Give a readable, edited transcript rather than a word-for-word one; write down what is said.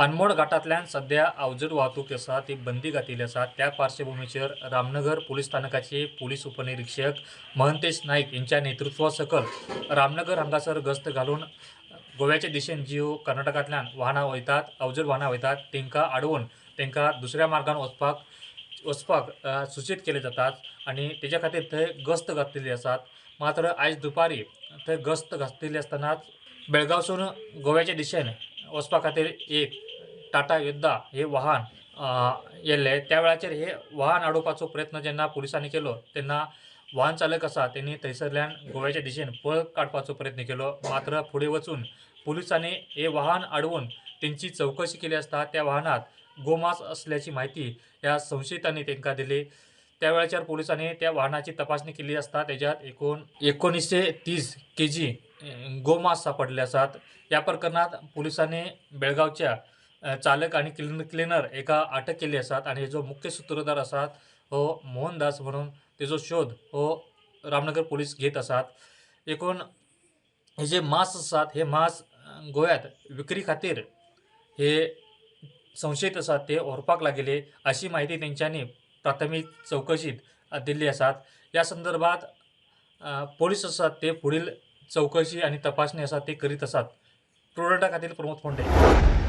अनमोड घाटांतल्यान सद्या अवजड वाहतूक आसा ती बंदी घातिल्ली आसा. त्या पार्श्वभुमीचेर रामनगर पुलीस स्थानकाचे पुलीस उपनिरीक्षक महंतेश नाईक यांच्या नेतृत्वा सकल रामनगर हांगासर गस्त घालून गोव्याच्या दिशेन ज्यो कर्नाटकांतल्यान वाहनां वयतात, अवजड वाहनां वयतात, तांकां आडोवन तांकां दुसऱ्या मार्गान वचपाक वचपाक सूचीत केले जातात आनी तेज्या खातीर थंय गस्त घातलेली आसात. मात्र आयज दुपारी थंय गस्त घातलेली आसतनाच बेळगांवसून गोव्याच्या दिशेन वचपा खातीर एक टाटा योद्धा हे वाहन येयल्लें. त्या वेळाचेर हे वाहन आडोवपाचो प्रयत्न जेन्ना पुलिसांनी केलो तेन्ना वाहन चालक आसा तेणी थंयसरल्यान गोव्याच्या दिशेन पळ काडपाचो प्रयत्न केलो. मात्र फुडें वचून पुलिसांनी हे वाहन आडवून तेंची चवकशी केली आसता त्या वाहनात गोमांस असल्याची म्हायती ह्या संशयितांनी तांकां दिली. त्या वेळाचेर पुलिसांनी त्या वाहनाची तपासणी केली आसता तेज्यात एकूण 1930 केजी गोमांस सापडले आसात. ह्या प्रकरणात पुलिसांनी बेळगांवच्या चालक आनी क्लिनर एका अटक केल्ली आसात आनी हेजो मुख्य सुत्रधार आसात हो मोहनदास म्हणून तेजो शोध हो रामनगर पुलीस घेत आसात. एकूण हे जे मांस आसात हे मांस गोव्यात विक्री खातीर हे संशयीत आसात ते व्हरपाक लागिल्ले अशी म्हायती तेंच्यांनी प्राथमीक चवकशीत दिल्ली आसात. ह्या संदर्भात पोलीस आसात ते फुडील चवकशी आनी तपासणी आसा ती करीत आसात. प्रुडंटा खातीर प्रमोद फोंडे.